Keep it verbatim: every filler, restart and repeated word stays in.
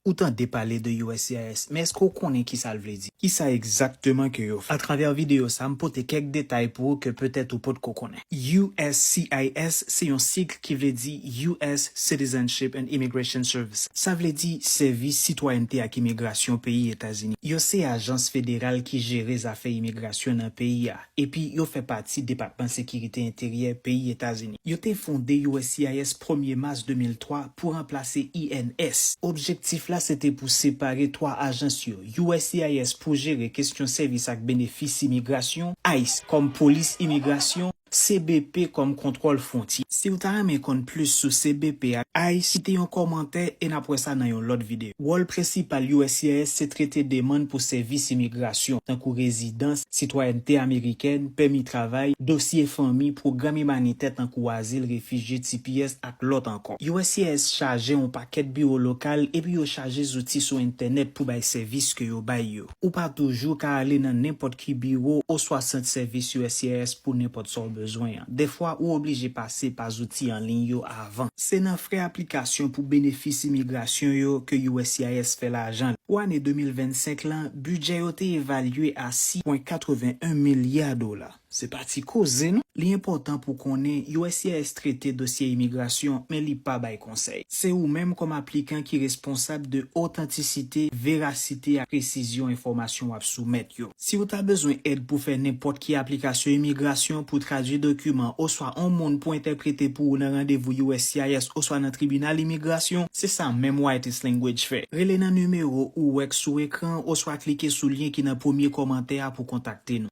Ou tande pale de U S C I S, men èske w konnen ki sa l vle di? Ki sa egzakteman ke yo fè? Atravè videyo sa, m pote kèk detay pou ou ke petèt ou potko konnen. U S C I S se yon sig ki vle di U S Citizenship and Immigration Service. Sa vle di Sèvis Sitwayènte ak Imigrasyon peyi Etazini. Yo se ajans federal ki jere zafè imigrasyon nan peyi a, epi yo fè pati Depatman Sekirite Enteryè peyi Etazini. Yo te fonde U S C I S premye mas de mil twa pou ranplase I N S. Objektif la se te pou separe twa ajans yo, U S C I S pou jere kesyon sèvis ak benefis imigrasyon, ice kòm polis imigrasyon, C B P kòm kontwòl fwontyè. Si w ta renmen konn plis sou C B P ak ice, kite yon kòmantè e n ap wè sa nan yon lòt videyo. Wòl prensipal U S C I S se trete demann pou sèvis imigrasyon, tankou rezidans, sitwayènte amerikèn, pèmi travay, dosye fanmi, pwogram imanitè tankou azil, refijye, T P S ak lòt ankò. U S C I S chaje yon pakèt biwo lokal epi yo chaje zouti sou entènèt pou bay sèvis ke yo bay yo. Ou pa toujou ka ale nan nenpòt ki biwo oswa sant sèvis U S C I S pou nenpòt sa w bezwen an. Defwa, ou oblije pase pa zouti an liy yo avan. Se nan frè aplikasyon pou benefis imigrasyon yo ke U S C I S fè lajan l. Pou ane de mil vennsenk lan, bidjè yo te evalye a sis pwen katreven en milya dola. Se pa ti koze, non. Li enpòtan pou konnen U S C I S trete dosye imigrasyon, men li pa bay konsèy. Se ou menm kòm aplikan ki responsab de otantisite, verasite ak presizyon enfòmasyon w ap soumèt yo. Si w ta bezwen èd pou fè nenpòt ki aplikasyon imigrasyon, pou tradui dokiman, oswa on moun pou entèprete pou ou nan randevou U S C I S oswa nan tribinal imigrasyon, se sa menm Whitest Language fè. Rele nan nimewo ou wè k sou ekran, oswa klike sou lyen ki nan premye kòmantè a pou kontakte nou.